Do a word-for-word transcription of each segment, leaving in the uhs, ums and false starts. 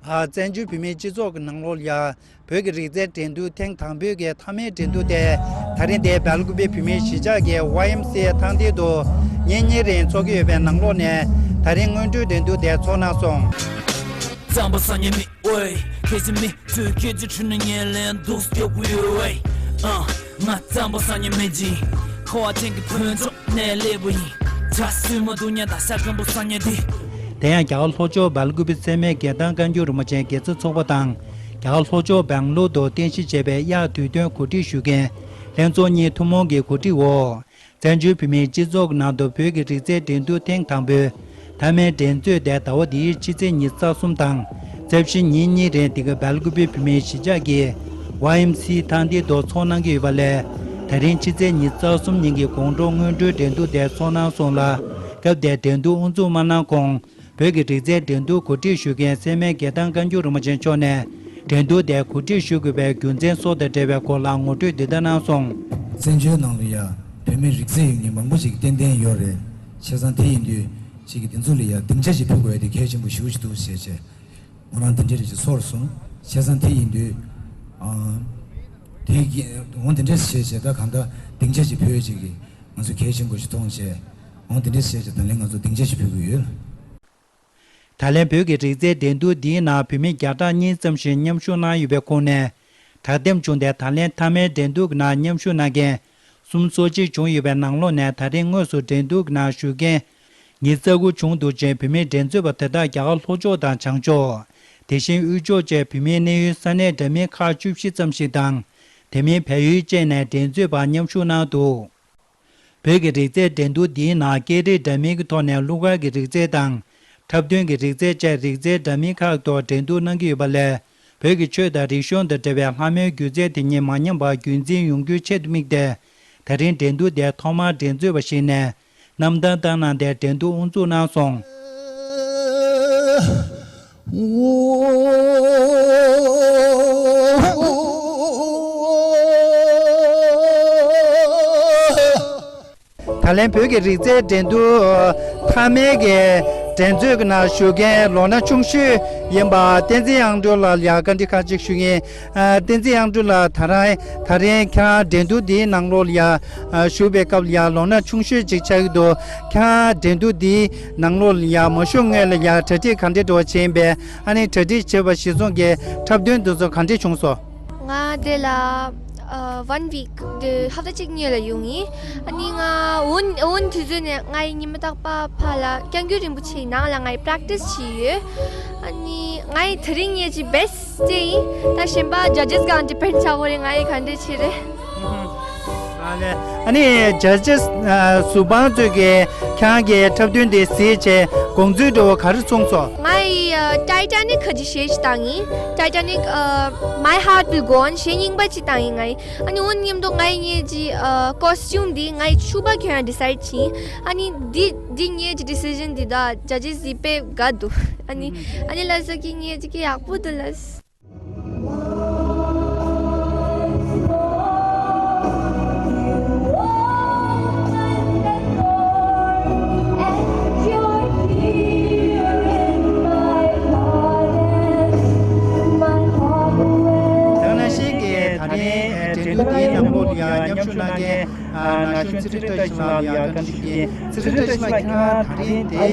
བར་བཙན་བྱོལ་བོད་མིའི་སྤྱི་ཚོགས་ཀྱི་ནང་ལོགས་ལ་ཡ། བོད་ཀྱི་རིག་རྩལ་འགྲན་བསྡུར་ཐེངས་དང་པོའི་གི་མཐའ་མའི་འགྲན་བསྡུར་དེ་ད་རིང་འདིར་སྦེལ་ཀུ་པེ་བོད་མིའི་གཞིས་ཆགས་ཀྱི་ཝའེ་ཨེམ་སི་ཨེ་ཐང་སྟེང་དུ་ཉིན་གཉིས་རིང་འཚོགས་ཀྱི་ཡོད་པའི་ནང་ལོགས་ནས་ད་རིང་སྔོན་འགྲོའི་འགྲན་བསྡུར་དེ་འཚོགས་གནང་སོང་། རྩམ་པ་སང་ཉིན་མི་ཨོའི། ཁེ་སི་མི་ཚོས་ཁྱེད་ཚོའི་ཁྲོད་ནས་ངའི་ལན་འདུག་སྐྱོ་གུ་ཡོད་ཨེ། ཨ། ང་རྩམ་པ་སང་ཉིན་མི་ཅིག་ཁ་བ་ཅན་གྱི་ཕུན་ཚོགས་ནས་སླེབས་པ་ཡིན། ཇ་སུས་མ་འདུག་ཉ་ད་ས་སྐམ་པོ་སང་ཉིན་འདི། དེ་ཡང་རྒྱ་གར་ལྷོ་ཕྱོགས་སྦེལ་ཀུ་པེ་སེར་སྨད་རྒྱལ་ཐང་བཀའ་འགྱུར་རིན་པོ་ཆེའི་དགེ་རྩ་ཚོགས་པ་དང་། རྒྱ་གར་ལྷོ་ཕྱོགས་སྦེང་ལོར་དུ་རྟེན་གཞི་བྱས་པའི་དབྱར་དུས་སྟོན་གོ་སྒྲིག་ཞུ་མཁན་ལྷན་ཚོགས་གཉིས་ཐུན་མོང་གི་གོ་སྒྲིག་འོག་བཙན་བྱོལ་བོད་མིའི་སྤྱི་ཚོགས་ནང་དུ་བོད་ཀྱི་རིག་རྩལ་འགྲན་བསྡུར་ཐེངས་དང་པོའི་མཐའ་མའི་འགྲན་རྩོད་དེ་ཟླ་བ་འདིའི་ཕྱི་ཚེས་ཉི་ཤུ་རྩ་གསུམ་དང་རྩ་བཞི་ཉིན་གཉིས་རིང་འདི་ག་སྦེལ་ཀུ་པེ་བོད་མིའི་གཞིས་ཆགས་ཀྱི་ཝའེ་ཨེམ་སི་ཐང་སྟེང་དུ་འཚོགས་གནང་གི་ཡོད་པ་ལས། ད་རིང་ཕྱི་ཚེས་ཉི་ཤུ་རྩ་གསུམ་ཉིན་གྱི་དགོང་དྲོ་སྔོན་འགྲོའི་འགྲན་བསྡུར་དེ་འཚོགས་གནང་སོང་ལ། སྐབས་དེར་འགྲན་བསྡུར་དབུ་འཛུགས་མ་གནང་གོང་། བོད་ཀྱི་རིག་རྩལ་འགྲན་བསྡུར་གོ་སྒྲིག་ཞུ་མཁན་སེར་སྨད་རྒྱལ་ཐང་བཀའ་འགྱུར་རིན་པོ་ཆེ་མཆོག་ནས་འགྲན་བསྡུར་དེ་གོ་སྒྲིག་ཞུ་དགོས་པའི་རྒྱུ་མཚན་སོགས་དང་འབྲེལ་བའི་སྐོར་ལ་ངོ་སྤྲོད་འདི་ལྟར་གནང་སོང་། བཙན་བྱོལ་ནང་ལ་ཡ་བོད་མིའི་རིག་རྩལ་ཡོད་མཁན་མང་པོ་ཞིག་ཏན་ཏན་ཡོད་རེད། བྱས་ཙང་དེ་ཡིན་དུས་ཅིག་གི་དེ་ཚོ་ལ་ཡ་སྡིངས་ཆ་ཞིག་ཕུལ་དགོས་ཡ་དེ་གལ་ཆེན་པོ་ཞེ་པོ་ཞིག་འདུག་ཟེར་བྱས། ང་རང་དེ་འདྲ་རེ་ཞིག་ཚོར་སོང་། བྱས་ཙང་དེ་ཡིན་དུས། ཨ། དེ་གི་འོང་དེ་འདྲ་བྱས་བྱས་ད་གང་ལྟར་སྡིངས་ཆ་ཞིག་ཕུལ་ཡ་ཅིག་གི་ང་ཚོ་གལ་ཆེན་པོ་ཞིག་མཐོང་བྱས། འོང་དེ་འདྲ་བྱས་བྱས་ད་ལན་ང་ཚོ་སྡིངས་ཆ་ཞིག་ཕུལ་གི་ཡོད། ད་ལན་བོད་ཀྱི་རིག་རྩལ་འགྲན་བསྡུར་འདིའི་ནང་བོད་མི་བརྒྱ་ཕྲག་གཉིས་ཙམ་ཞིག་མཉམ་ཞུགས་གནང་ཡོད་པའི་ཁོངས་ནས། དྲ་འདེམས་བྱུང་སྟེ་ད་ལན་མཐའ་མའི་འགྲན་བསྡུར་གྱི་ནང་མཉམ་ཞུགས་གནང་མཁན་སུམ་ཅུ་སོ་གཅིག་བྱུང་ཡོད་པའི་ནང་ལོགས་ནས་ད་རིང་དངོས་སུ་འགྲན་བསྡུར་གྱི་ནང་ཞུགས་མཁན་ཉི་ཤུ་རྩ་དགུ་བྱུང་འདུག་ཅིང་། བོད་མིའི་འགྲན་རྩོད་པ་དེ་དག་རྒྱ་གར་ལྷོ་ཕྱོགས་དང་བྱང་ཕྱོགས། དེ་བཞིན་དབུས་ཕྱོགས་བཅས་བོད་མིའི་གནས་ཡུལ་ས་གནས་འདྲ་མིན་ཁག་བཅུ་བཞི་ཙམ་ཞིག་དང་། དེ་མིན་བལ་ཡུལ་བཅས་ནས་འགྲན་རྩོད་པ་མཉམ་ཞུགས་གནང་འདུག་བོད་ཀྱི་རིག་རྩལ་འགྲན་བསྡུར་འདིའི་ནང་སྐད་རིགས་འདྲ་མིན་གྱི་ཐོག་ནས་གླུ་གར་གྱི་རིག་རྩལ་དང་། འཁྲབ་སྟོན་གྱི་རིག་རྩལ་བཅས་རིག་རྩལ་འདྲ་མིན་ཁག་ཐོག་འགྲན་བསྡུར་གནང་གི་ཡོད་པ་ལས། བོད་ཀྱི་ཆོས་དང་རིག་གཞུང་དང་འབྲེལ་བའི་ལྷ་མོའི་སྒྱུ་རྩལ་དེ་ཉིད་མ་ཉམས་པར་རྒྱུན་འཛིན་ཡོང་རྒྱུའི་ཆེད་དུ་དམིགས་ཏེ། ད་རིང་འགྲན་བསྡུར་དེའི་ཐོག་མར་འགྲན་རྩོད་པ་ཞིག་ནས་རྣམ་ཐར་བཏང་གནང་སྟེ་འགྲན་བསྡུར་དབུ་འཛུགས་གནང་སོང་། ད་ལན་བོད་ཀྱི་རིག་རྩལ་འགྲན་བསྡུར་མཐའ་མའི་གི་འགྲན་རྩོད་ཀྱི་ནང་ཞུགས་མཁན་ལོ་ན་ཆུང་ཤོས་ཡིན་པ་བསྟན་འཛིན་དབྱངས་སྒྲོན་ལགས་ལ་ཡ་བཀའ་འདྲི་ཁག་ཅིག་ཞུ་ཡིན། ཨ། བསྟན་འཛིན་དབྱངས་སྒྲོན་ལགས། ད་རང་ད་རིང་ཁྱེད་རང་འགྲན་བསྡུར་འདིའི་ནང་ལོགས་ལ་ཡ་ཨ། ཞུགས་པའི་སྐབས་ལ་ཡ་ལོ་ན་ཆུང་ཤོས་ཅིག་ཆགས་ཀྱི་འདུག་ཁྱེད་རང་འགྲན་བསྡུར་འདིའི་ནང་ལོགས་ལ་ཡ་མ་ཞུགས་སྔོན་ལ་ཡ་གྲ་སྒྲིག་ག་འདྲ་འདྲ་བོ་བྱས་ཡིན་པས། ཨ་ནི་གྲ་སྒྲིག་བྱས་པ་གཞིར་བཟུང་གི་འཁྲབ་སྟོན་འདི་ཚོ་ག་འདྲ་བྱུང་སོང་། ང་དེ་ལ་ཨ། ཝན་ཝིག་དེ་ཧབ་ཏ་གཅིག་གཉིས་ལ་ཡོང་ཡིན། ཨ་ནི་ང་འོ་འོ་དུས་ཚོད་ནས་ང་ཡི་ཉི་མ་རྟག་པར་ཕར་ལ་བཀའ་འགྱུར་རིན་པོ་ཆེའི་ནང་ལ་ང་ཡི་པྲེག་ཊིས་བྱས་ཡོད། ཨ་ནི་ང་ཡི་དེ་རིང་ངེད་ཀྱི་བེ་སི་ཊི་ཡིན། ད་གཞན་པ་ཇ་ཇི་སི་གང་ཌི་པེན་ཌི་བྱ་དགོས་རེད། ང་ཡི་ག་འདྲ་བྱས་རེད། ཨ་ལས། ཨ་ནི་ཇ་ཇི་སི་ཨ། ཟུར་དཔང་ཚོས་ཀྱི་ཁྱེད་རང་གི་འཁྲབ་སྟོན་དེ་གཟིགས་བྱས་དགོངས་ཚུལ་འདྲ་བོ་ག་རེ་གསུངས་སོང་། ང་ཡི་ཨ། ཊའི་ཊ་ནིག་གི་གཞས་ཅིག་བཏང་ཡིན། Titanic ཨ། My Heart Will Go On གཞས་རྙིང་པ་ཅིག་བཏང་ཡིན་ང་ཡི། ཨ་ནི་འོ་མཉམ་དུ་ང་ཡི་ངེད་ཀྱི་ཨ། ཀོ་སི་ཊིའུམ་འདི་ང་ཡི་ཕྱུ་པ་གྱོན་ཡ་ཌི་སའིཌ་བྱས་ཡིན། ཨ་ནི་འདི་འདི་ངེད་ཀྱི་ཌི་སི་ཤན་འདི་ད་ཇ་ཇི་སི་འདི་དཔེ་དགའ་འདུག་ཨ་ནི་ཨ་ནི་ལ་ཟ་གི་ངེད་ཀྱི་ཡག་པོ་འདུག་ལགས། ད་ནང་བཞིན་གྱི་ད་རིང་འགྲན་བསྡུར་འདིའི་ནང་ལོགས་ལ་ཡང་མཉམ་ཞུགས་གནང་མཁན། ཨ། ན་གཞོན་ཚེ་རིང་བཀྲ་ཤིས་ལགས་ལ་ཡང་བཀའ་འདྲི་ཞུ་གི་ཡིན། ཚེ་རིང་བཀྲ་ཤིས་ལགས། ཁྱེད་རང་ད་རིང་དེ་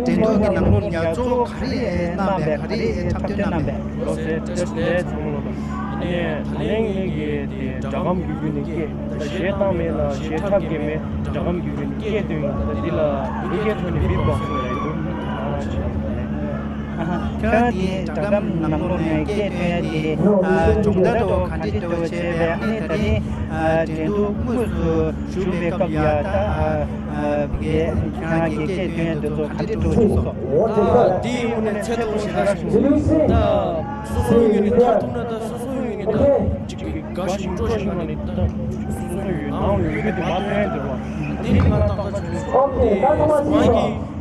འགྲན་བསྡུར་གྱི་ནང་ལོགས་ལ་ཡང་གཙོ་བོ་ག་རེ་གནང་པས། ག་རེ་འཁྲབ་སྟོན་གནང་པས། ལགས་སོ། བཀྲ་ཤིས་བདེ་ལེགས་ཚང་མ་ལ། ཨ་ནི་ད་ལན་ངེད་ཀྱིས་དེ་སྒྲ་སྒམ་གྱི་བརྒྱུད་ནས་སྐད། ད་གཞས་བཏང་མེད་ལ་གཞས་འཁྲབ་མཁན་མེད། སྒྲ་སྒམ་གྱི་བརྒྱུད་ནས་སྐད་འདོན་ཡིན། ད་འདི་ལ་མི་སྐད་ཐོག་ནས་བི་ཊི་བོག་སི་ལབ་ཡོད་འདུག་ཨ། ཁྱེད་རང་དེ་སྒྲ་སྒམ་ནང་ལོགས་ནས་སྐད་འདོན་ཡ་དེ། ཨ། སྦྱོང་བརྡར་འདྲ་བོ་ག་འདྲ་འདྲ་བོ་བྱས་པས། ཨ་ནི་ད་རིང་ཨ། འགྲན་བསྡུར་དངོས་སུ་ཞུགས་པའི་སྐབས་ལ་ད། ཨ། ཨ། ཁྱེད་རང་གི་སྐད་འདོན་ཡ་འདི་ཚོ་ག་འདྲ་འདྲ་བོ་ཞིག་སོང་། ཨ། འདི་དངོས་གནས་ཚད་མཐོ་པོ་ཞེ་དྲག་ཞིག་འདུག་ད་སོ་སོའི་ངོས་ནས་འཁྲབ་ཐུབ་ན། ད་སོ་སོའི་ངོས་ནས་ད་ཅིག་གི་དགའ་ཞིང་སྤྲོ་ཞིང་ངང་ནས། ད་སོ་སོའི་ནང་ཡོད་མེད་དེ་མ་ལྟོས་ཡ་འདི་རེད་བ། འདི་ནི་ང་ཏག་ཏག་བྱུང་སོང་། དེ་ང་གིས་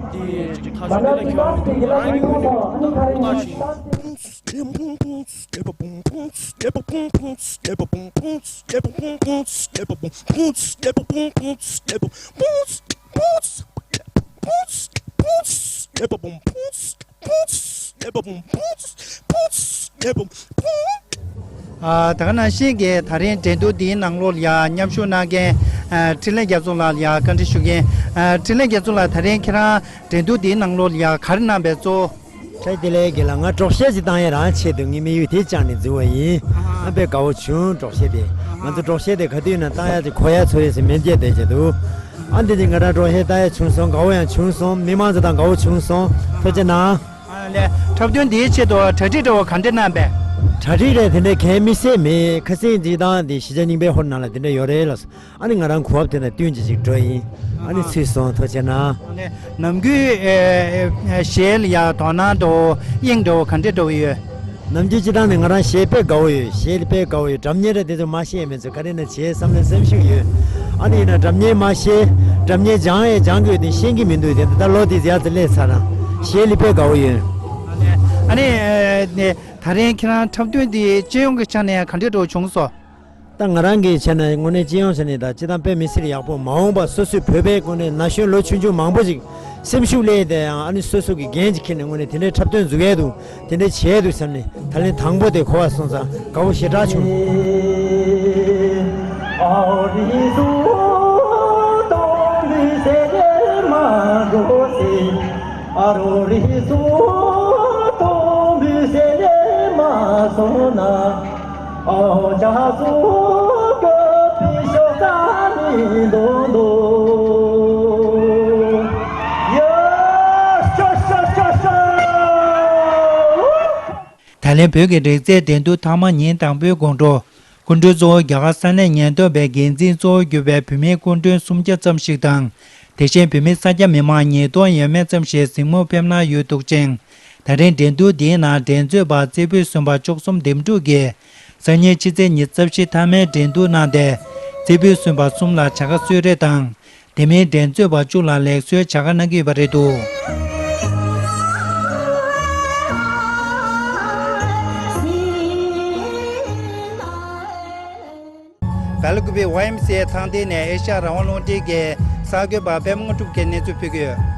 དེ་ཅིག་ཐག་གཅོད་འདི་ལ་ཁྱོད་རང་གི་ངོས་ནས་ད་ཧུར་ཐག་བྱས། ཨ། ད་ག་ནང་བཞིན་གྱི་ད་རིང་འགྲན་བསྡུར་འདིའི་ནང་ལོགས་ལ་ཡ་མཉམ་ཞུགས་གནང་མཁན། ཨ། འཕྲིན་ལས་རྒྱ་མཚོ་ལགས་ལ་ཡ་བཀའ་འདྲི་ཞུ་མཁན། ཨ། འཕྲིན་ལས་རྒྱ་མཚོ་ལགས། ད་རིང་ཁྱེད་རང་འགྲན་བསྡུར་འདིའི་ནང་ལོགས་ལ་ཡ་ག་རེ་གནང་པའི་གཙོ་བོ། ཁྱེད་དེ་ལས་དགེ་ལ། ང་སྒྲོག་ཤལ་ཅིག་བཏང་ཡས་རང་ཆེད་དུ་ངའི་དམིགས་ཡུལ་དེ་བཅངས་ནས་འཛུལ་བ་ཡིན། ཨ་ཧ། ཨ་དཔེ་དགའ་བོ་བྱུང་སྒྲོག་ཤལ་དེ། ཨ་ང་ཚོ་ཧ། སྒྲོག་ཤལ་དེ་ག་དུས་ན་བཏང་ཡག་ཅིག་གོ་ཡག་ཚོར་ཡས་ཟེར་མེད་མཁན་བསྡད་ཀྱི་འདུག་ཨ་འདི་ཅིག་ང་རང་སྒྲོག་ཤལ་བཏང་ཡག་བྱུང་སོང་། དགའ་བོ་ཡང་བྱུང་སོང་། མི་མང་ཚོ་དང་དགའ་བོ་བྱུང་སོང་། ཐུགས་རྗེ་གནང་། ཨ་ལས། འཁྲབ་སྟོན་འདིའི་ཆེད་དུ་གྲ་སྒྲིག་འདྲ་བོ་ག་འདྲ་གནང་པས། གྲ་སྒྲིག་རེད། དེ་འདྲ་གལ་མི་སྲིད་མེད། ཁ་སང་སྤྱིར་བཏང་འདི་གཞིས་ཆགས་རྙིང་པའི་ཧོལ་ནང་ལ་དེ་འདྲ་ཡོད་རེད་ལགས་སོ། ཨ་ནི་ང་རང་གོ་བབ་དེ་དང་བསྟུན་བྱས་ཅིག་འགྲོ་ཡིན། ཨ་ནི་ཨ་ཚུད་སོང་། ཐུགས་རྗེ་གནང་། ཨ་ནི་ནམ་རྒྱུན་ཨེ་ཨེ་གཞས་ལ་ཡ་དོ་སྣང་འདྲ་བོ་དབྱིངས་འདྲ་བོ་ག་འདྲ་འདྲ་བོ་ཡོད། ནམ་རྒྱུན་སྤྱིར་བཏང་ནས་ང་རང་གཞས་དཔེ་དགའ་བོ་ཡོད། གཞས་ལ་དཔེ་དགའ་བོ་ཡོད། སྒྲ་སྙན་ར་དེ་ཚོ་མ་ཤེས་མེད་ཚོ་ག་རེ་ན་བྱས་བསམ་ན་སེམས་ཤུགས་ཡོད། ཨ་ནི་ཡིན་ན་སྒྲ་སྙན་མ་ཤེས། སྒྲ་སྙན་སྦྱང་ཡས་སྦྱང་དགོས་དེ་ཤེས་ཀྱི་མི་འདུག་དེ་ད་ལོ་དེ་ཡར་ཙམ་སླེབས་ཚར་ར། གཞས་ལ་དཔེ་དགའ་བོ་ཡོད། ཨ་ནི་ཨ་ནི་ཨེ་ནི་ད་རིང་ཁྱེད་རང་འཁྲབ་སྟོན་འདི་སྤྱི་ཡོངས་ཀྱི་ཆ་ནས་ག་འདྲ་འདྲ་བོ་བྱུང་སོང་། ད་ང་རང་གི་ཆ་ནས་དངོས་གནས་སྤྱི་ཡོངས་ཆ་ནས་ད་སྤྱིར་བཏང་དཔེ་མི་སྲིད་ཡག་པོ། མ་འོངས་པ་སོ་སོའི་བོད་པའི་སྒོ་ནས་ན་གཞོན་ལོ་ཆུང་ཆུང་མང་པོ་ཞིག་སེམས་ཤུགས་སླེབས་ཏེ་ཡང་ཨ་ནི་སོ་སོ་གི་འགན་ཅིག་འཁྱེར་ནས་དངོས་གནས་དེ་འདྲའི་འཁྲབ་སྟོན་འཛུགས་ཡས་འདུག་དེ་འདྲའི་བྱས་འདུག་བསམ་ནས་ད་ལན་དང་པོ་དེ་གོ་བ་སོང་ཙང་དགའ་བོ་ཞེ་དྲག་བྱུང་། ད་ལན་བོད་ཀྱི་རིག་རྩལ་འགྲན་བསྡུར་ཐོག་མ་ཉིན་དང་པོའི་དགོང་དྲོ། སྐུ་མགྲོན་གཙོ་བོ་རྒྱ་གར་ས་གནས་ཉེན་རྟོག་པའི་འགན་འཛིན་གཙོ་བོ་གྱུར་པའི་བུད་མེད་སྐུ་མགྲོན་སུམ་བརྒྱ་ཙམ་ཞིག་དང་། དེ་བཞིན་བོད་མི་ས་སྐྱ་མི་མང་ཉིས་སྟོང་ཡས་མས་ཙམ་ཞིག་གཟིགས་མོ་ཕེབས་གནང་ཡོད་འདུག་ཅིང་། ད་རིང་འགྲན་བསྡུར་འདིའི་ནང་འགྲན་རྩོད་པ་རྩེ་ཕུད་སུམ་པ་བཅུ་གསུམ་འདེམས་སྒྲུག་གིས་སང་ཉིན་ཕྱི་ཚེས་ཉི་ཤུ་རྩ་བཞི་མཐའ་མའི་འགྲན་བསྡུར་གནང་སྟེ། རྩེ་ཕུད་སུམ་པ་གསུམ་ལ་བྱ་དགའ་གསོལ་རས་དང་། དེ་མིན་འགྲན་རྩོད་པ་བཅུ་ལ་ལེགས་གསོལ་བྱ་དགའ་གནང་གི་ཡོད་པ་རེད་འདུག། སྦེལ་ཀོབ་པའི་ཝའེ་ཨེམ་སི་ཨེ་ཐང་སྡེ་ནས་ཨེ་ཤ་ཡ་རང་དབང་རླུང་འཕྲིན་གྱི་གསར་འགོད་པ་པད་མ་དངོས་གྲུབ་ཀྱིས་གནས་ཚུལ་ཕུལ་གྱི་ཡོད།